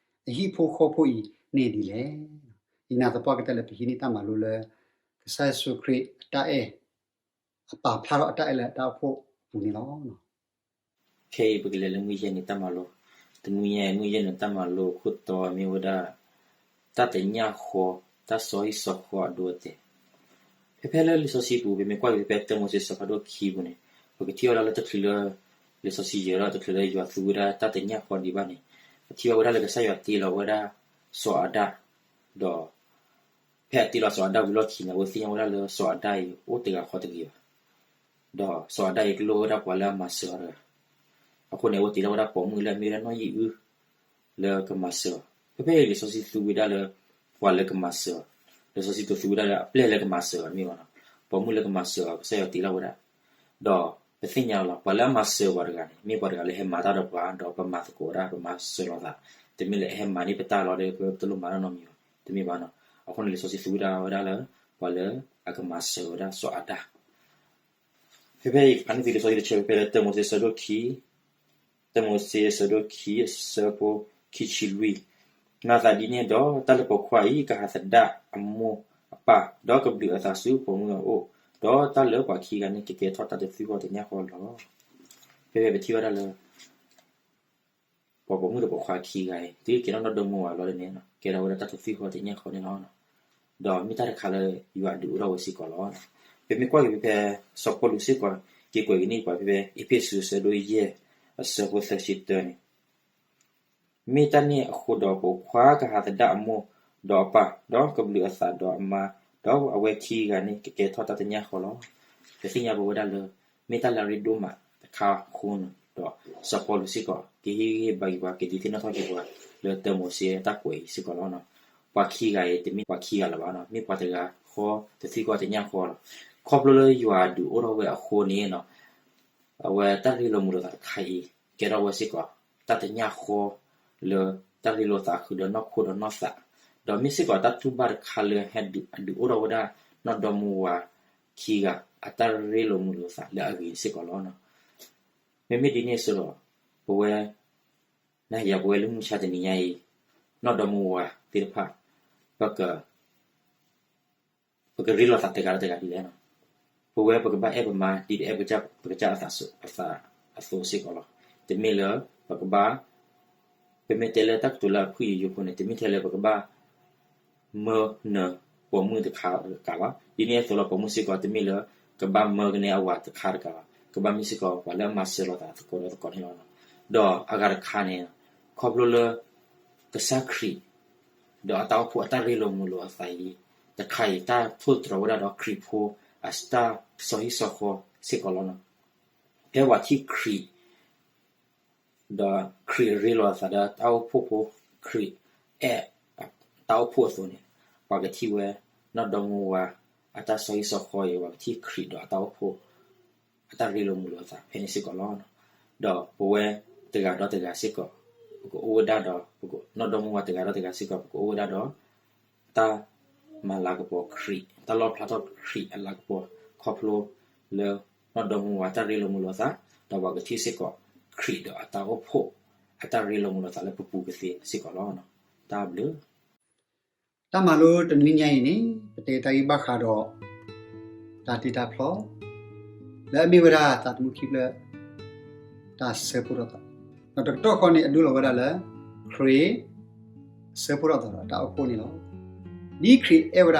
အဟံၣ်ဖိဃီဖိအံၤန့ၣ်ဒ်လဲၣ်. ယနာ်သပှၢ်ကတၢၢ်လၢပဟံးန့ၢ်တၢ်မၤလိလၢ ကစၢ်ယ့ၣ်ၡူးခရံာ်အတၢ်အဲၣ် အပာ်ဖျါထီၣ်အတၢ်အဲၣ်လၢအတၢ်အိၣ်ဖှိၣ်အပူၤန့ၣ်လီၤ. ခဲအံၤပကလဲၤလၢမုၢ်ယဲၢ်နံၤတၢ်မၤလိ, တနွံညါအံၤ မုၢ်ယဲၢ်နံၤတၢ်မၤလိအခိၣ်တီမ့ၢ်ဝဲဒၣ် တၢ်တညၣ်ဃီ, တၢ်စီဟံၣ်စီဃီအဒိအတဲာ်. ဖဲဖဲလၢလံာ်စီဆှံပူၤ ပမ့ၢ်ကွၢ်က့ၤဖဲတၢမိၤၡ့အဆၢဖးဒိၣ်ခံပူၤန့ၣ်, ပကထံၣ်ဝဲဒၣ်လၢတချုးလၢ လံာ်စီဆှံယဲၤဒီးတချုးလၢယွၤသူဝဲဒၣ်တၢ်တညၣ်ဃီဒံးဘၣ်န့ၣ်, ပထံၣ်ဘၣ်ဝဲဒၣ်လၢကစၢ်ယွၤတ့လီၤဝဲဒၣ် စီၤအၤဒၣ်, ဒီး ဖဲအတ့လီၤစီၤအၤဒၣ်ဝံၤလီၢ်ခံန့ၣ် အဝဲသ့ၣ်ညါဝဲဒၣ်လၢစီၤအၤဒၣ်အံၤ အိၣ်တဂၤဃီတဂ့ၤဘၣ်. ဒီးစီၤအၤဒၣ်အံၤကလိၣ်ဝဲဒၣ်ပှၤလၢအမၤစၢၤအီၤတဂၤ. အဃိန့ၣ် အဝဲတ့လီၤဝဲဒၣ်ပိာ်မုၣ်လၢအမ့ၢ်ဝဲဒၣ်နီၢ်ယံၣ်အုၣ် လၢကမၤစၢၤအီၤ. ဖဲဖဲအံၤလံာ်စီဆှံသူဝဲဒၣ်လၢ ပှၤလၢကမၤစၢၤအီၤ, လံာ်စီဆှံတသူဝဲဒၣ်လၢအပျဲၢ်လၢကမၤစၢၤအီၤမ့ၢ်ဘၣ်နီၤ, ပိာ်မုၣ်လၢကမၤစၢၤအီၤ ကစၢ်ယွၤတ့လီၤဝဲဒၣ်. ဒီးပသ့ၣ်ညါလီၤ ပှၤလၢအမၤစၢၤပှၤတဂၤန့ၣ် မ့ၢ်ပှၤတဂၤလၢဟဲမၤတၢ်ဒီးပှၤ ဒီးပမၤသကိးဝဲဒၣ် ပမၤစၢၤလိာ်သး, တမ့ၢ်လၢအဟဲမၤန့ၢ်ပတၢ်လီၤဒီး ပတလိၣ်မၤတၢ်နီတမံၤဘၣ်, တမ့ၢ်ဘၣ်နီၤ. အဃိန့ၣ် လံာ်စီဆှံသူဝဲဒၣ်ဝဲဒၣ်လၢ ပှၤလၢအကမၤစၢၤဝဲဒၣ်စီၤအၤဒၣ်. ဖဲဖဲအံၤ ဖးန့ၢ်သုလံာ်စီဆှံတဆၢဖဲဖဲလၢတၢမိၤၡ့အဆၢဒိၣ်ခံ, တၢမိၤၡ့အဆၢဒိၣ်ခံ အဆၢဖိခံဆံလွံၢ်, မၤသးဒ်န့ၣ်ဒီး တၢ်လၢပိာ်ခွါအံၤ ကဟးသဒၣ်အမိၢ်အပၢ်, ဒီးကဘျုးအသးဆူပိာ်မုၣ်အအိၣ်, ဒီးတၢ်လၢပှၤခံဂၤန့ၣ် ကကဲထီၣ်တၢ်တသွံၣ်ဃီတညၣ်ဃီလီၤ. ဖဲဖဲပထံၣ်ဝဲဒၣ်လၢ ပှၤပိာ်မုၣ်ဒီးပိာ်ခွါခံဂၤအံၤ တုၤကဲထီၣ်နီၢ်ဒီမါဝၤလီၤန့ၣ် ကဲထီၣ်ဝဲဒၣ်တၢ်တသွံၣ်ဃီတညၣ်ဃီန့ၣ်လီၤ. ဒီးမ့ၢ်တၢ်တခါလၢယွၤဒုးအိၣ်ထီၣ်ဝဲစ့ၢ်ကီးလီၤ. ပမ့ၢ်ကွၢ်က့ၤဖဲဖဲ စီၤပီလူးစ့ၢ်ကီး က့ၤကွဲးက့ၤန့ၢ်ပှၤဖဲဖဲ အ့းဖ့းစူးအဆၢဒိၣ်ယဲၢ် အဆၢဖိသၢဆံတၢန့ၣ်, မ့ၢ်တၢ်န့ၣ်အဃိဒီး ပိာ်ခွါကဟးသဒၣ်အမိၢ်ဒီးအပၢ်, ဒီးကဘျုးအသးဒီးအမါ, ဒီးအဝဲခံဂၤန့ၣ်ကကဲထီၣ်တၢ်တညၣ်ဃီလီၤ. ပသ့ၣ်ညါပဝဲဒၣ်လၢ မ့ၢ်တၢ်လၢအရ့ဒိၣ်မးတခါအဃိန့ၣ်ဒီး စီၤပီလူးစ့ၢ်ကီး ကဟ့ၣ်ဂံၢ်ဟ့ၣ်ဘါက့ၤပှၤ ကဒုးသ့ၣ်နီၣ်ထီၣ်က့ၤပှၤ လၢတၢမိၤၡ့တၢ်ကွဲးအံၤစ့ၢ်ကီးလီၤ. ပှၤခံဂၤအံၤ တမ့ၢ်ပှၤခံဂၤလၢၤဘၣ်နီၤ, မ့ၢ်ပှၤတဂၤဃီတသွံၣ်ဃီတညၣ်ဃီလီၤ. ခီဖျိလၢယွၤဒုးအိၣ်ထီၣ်ဝဲအဃိန့ၣ်နီၤ အဝဲတၢ်ရ့လိာ်မုာ်လိာ်သးတခါအံၤ ကဲထီၣ်ဝဲစ့ၢ်ကီး တၢ်တညၣ်ဃီလၢ တၢ်ရ့လိာ်သးဃုာ်ဒီးနီၢ်ခိဒီးနီၢ်သး, ဒီးမ့ၢ်စ့ၢ်ကီးတၢ်တူၢ်ဘၣ်တခါလၢဟဲဒုး အဒုးအိၣ်ထီၣ်ဝဲဒၣ် နီၢ်ဒီမါဝၤခံဂၤ အတၢ်ရ့လိာ်မုာ်လိာ်သးလၢအဂ့ၤစ့ၢ်ကီးလီၤ. မ့မ့ၢ်ဒ်န့ၣ်အသိးဒီး ပဝဲ နၤယၤပဝဲလၢမုၢ်ဆါတနံၤညါအံၤ နီၢ်ဒီမါဝၤသ့ၣ်တဖၣ် ပက ပကရ့လိာ်သးတဂၤဒီးတဂၤဒ်လဲၣ်နီၤ. ပဝဲပကဘၣ်အဲၣ်ပမါ ဒ်ပအဲၣ်ပကစၢ် ပကစၢ်အသးအသိးစ့ၢ်ကီးလီၤ. တမ့ၢ်လၢ ပကဘၣ် ပမ့ၢ်တဲလၢတၢ်ကတိၤလၢအဖုၣ်ယိယိဖိန့ၣ် တမ့ၢ်ထဲလၢပကဘၣ် မၢနၢၤပိာ်မုၣ်တခါတကးဘၣ်. ဒ်န့ၣ်အသိးလီၤ ပိာ်မုၣ်စ့ၢ်ကီး တမ့ၢ်လၢ ကဘၣ်မၢကန့ၢ်အဝၤတခါတကးဘၣ်. ကဘၣ်မ့ၢ်စ့ၢ်ကီး ပှၤလၢအမၤစၢၤလိာ်သးသကိးဒီးသကိးန့ၣ်လီၤ. ဒီးအဂၤတခါန့ၣ် ခီဖျိလၢ ကစၢ်ခရံာ် ဒီးအတၢ်အိၣ်ဖှိၣ်အတၢ်ရ့လိာ်မုာ်လိာ်အသးအံၤ တခါအံၤ တၢ်ထိၣ်သတြီၤဝဲဒၣ်ဒီးခရံာ်ဖိအတၢ်စီဟံၣ်စီဃီစ့ၢ်ကီးလီၤ. ဖဲပှၤထံၣ်ခရံာ် ဒီးခရံာ်ရ့လိာ်အသးဒီးတၢ်အိၣ်ဖှိၣ်ဖိ ခရံာ်အဲၣ်တၢ်အိၣ်ဖှိၣ်အသိးန့ၣ် ပှၤကထံၣ်ဝဲ နီၢ်ဒီမါဝၤ အတၢ်စီဟံၣ်စီဃီအံၤ ပှၤကထံၣ်ခရံာ်ဒီးအတၢ်အိၣ်ဖှိၣ် အတၢ်ရ့လိာ်မုာ်လိာ်အသးဖဲန့ၣ်စ့ၢ်ကီးလီၤ. ဒီးပဝဲတဂၤဒီးတဂၤစ့ၢ်ကီး ပကအိၣ်ဝဲဒၣ်ဒီး နီၢ်ဒီမါဝၤတဂၤဒီးတဂၤစ့ၢ်ကီး ပကအိၣ်ဝဲဒၣ်ဒီး တၢ်မၤလၤကပီၤခရံာ် တၢ်လီၣ်ဖျါထီၣ်ခရံာ်အလၤကပီၤ ခီဖျိလၢ နီၢ်ဒီမါဝၤတၢ်ရ့လိာ်မုာ်လိာ်အသး ဒီးပှၤကထံၣ်စ့ၢ်ကီး ခရံာ်ဒီးအတၢ်အိၣ်ဖှိၣ် အတၢ်ရ့လိာ်မုာ်လိာ်အသးလၢပပူၤကသ့စ့ၢ်ကီးလီၤ. တၢ်ဘျုး တၢ်မၤလိတနွံညါအံၤန့ၣ် ပတဲတၢ်ဂ့ၢ်ဘၣ်ဃးဒီး တၢ်တ့တၢ်ဖျီ လၢအမ့ၢ်ဝဲဒၣ်သးသမူခံဖျၢၣ် တၢ်ဆၢဖှိၣ်ထီၣ်သး, ဒီးတကတီၢ်ဃီန့ၣ် အဒိလီၤဝဲဒၣ်လၢ ခရံာ် ဆၢဖှိၣ်ထီၣ်သးဒီးတၢ်အိၣ်ဖှိၣ်န့ၣ်လီၤ. ဒ်ခရံာ်အဲၣ်ဝဲဒၣ်တၢ်အိၣ်ဖှိၣ်အ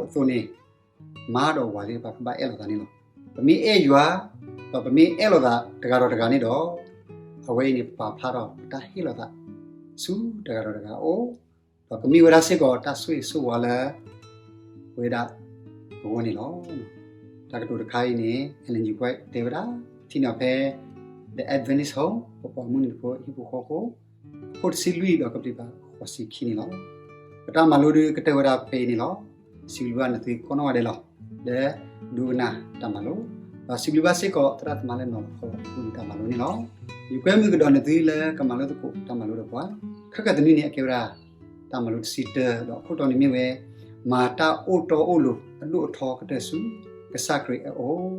သိးန့ၣ် မါဒီးဝၤသ့ၣ်တဖၣ်ကဘၣ်အဲၣ်လိာ်သးန့ၣ်လီၤ. ပမ့ၢ်အဲၣ်ယွၤ ဒီးပမ့ၢ်အဲၣ်လိာ်သးတဂၤဒီးတဂၤန့ၣ်ဒီး အဝဲအံၤန့ၣ်ပပာ်ဖျါထီၣ်ပတၢ်ဟ့ၣ်လီၤသး ဆူတဂၤဒီးတဂၤအအိၣ်, ဒီးကမ့ၢ်ဝဲဒၣ်စ့ၢ်ကီးတၢ်ဆိၣ်ဂ့ၤဆိၣ်ဝါလၢ ပဝဲဒၣ်အဂီၢ်န့ၣ်လီၤ. တၢ်ကတိၤတခါအံၤန့ၣ် Ellen G. White တဲဝဲဒၣ် ထံၣ်န့ၢ်ဖဲ The Adventist Home ပပှၤမုၢ်နံၤဖိဟံၣ်ဖိဃီဖိ အခိၣ်တဆံလွံၢ်ဒီးကပျံၤပၤ ဃိးဆံခံန့ၣ်လီၤ. ပတၢ်မၤလိဒုးကတၢၢ်ဝဲဒၣ်ဖဲအံၤန့ၣ်လီၤ. စံးဘျုးဘၣ်နသုကိးနီၢ်ဂၤဒဲးလီၤ. လၢဒိကနၣ်တၢ်မၤလိ, ဒီးစံးဘျုးဘၣ်စ့ၢ်ကီးသရၣ်သမါလၢနီၤလီၤခီလီၤတၢ်မၤလိန့ၣ်လီၤ. ယကွဲမုာ်ကဒီးနသုလၢကမၤလိသကိးတၢ်မၤလိဒီးပှၤ, ခဲကနံၣ်အံၤန့ၣ် အကဲဝဲဒၣ် တၢ်မၤလိတဆံတၢ ဒီးအခိၣ်တီန့ၣ်မ့ၢ်ဝဲ မၤတၢ်အိၣ်တီအိၣ်လိၤအဒိၣ်အထီကတၢၢ်ဆူ ကစၢ်ခရံာ်အအိၣ်,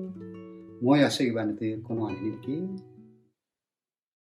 မ်ယွၤဆိၣ်ဂ့ၤဘၣ်နသုကိးနီၢ်ဂၤဒဲးန့ၣ်တက့ၢ်.